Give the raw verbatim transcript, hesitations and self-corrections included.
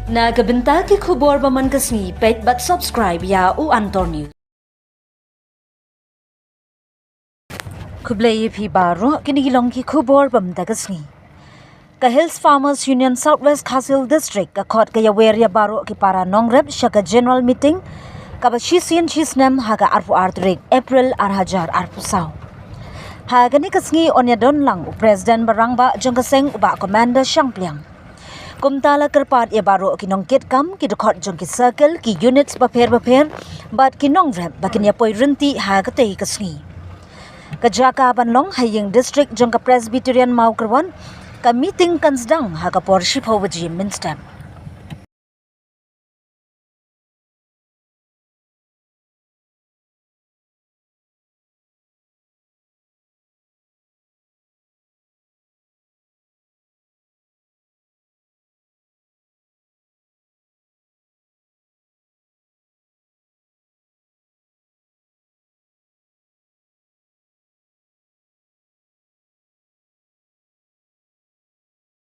Na ka bynta ki khubor ba man ka sngi, peit bad subscribe ïa U Antor News. Khublei ïa phi baroh, kine ki long ki khubor ba mynta ka sngi. Ka Hills Farmers Union South West Khasi Hills District ka khot ka ïawer ïa baroh ki para nongrep sha ka general meeting kaba shisien shisnem ha ka arphew ar tarik April ar hajar arphew saw. Ha kane ka sngi yn ïadon lang u President ba rangbah jong ka seng, u Bah Commander Shangpliang. Kumta la kyrpad ïa baroh ki nongkitkam, ki dkhot jong ki circle, ki units bapher bapher bad ki nongrep ba kin ïa poi ryntih ha katei ka sngi. Ka jaka ban long ha ïing district jong ka Presbyterian Mawkyrwat, ka meeting kan sdang ha ka por shiphew baje mynstep.